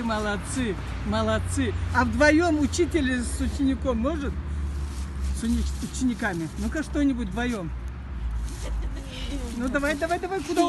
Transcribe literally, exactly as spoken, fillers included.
Молодцы, молодцы. А вдвоём учитель с учеником может? С уни-, учениками. Ну-ка, что-нибудь вдвоём. Ну, давай, давай, давай, куда?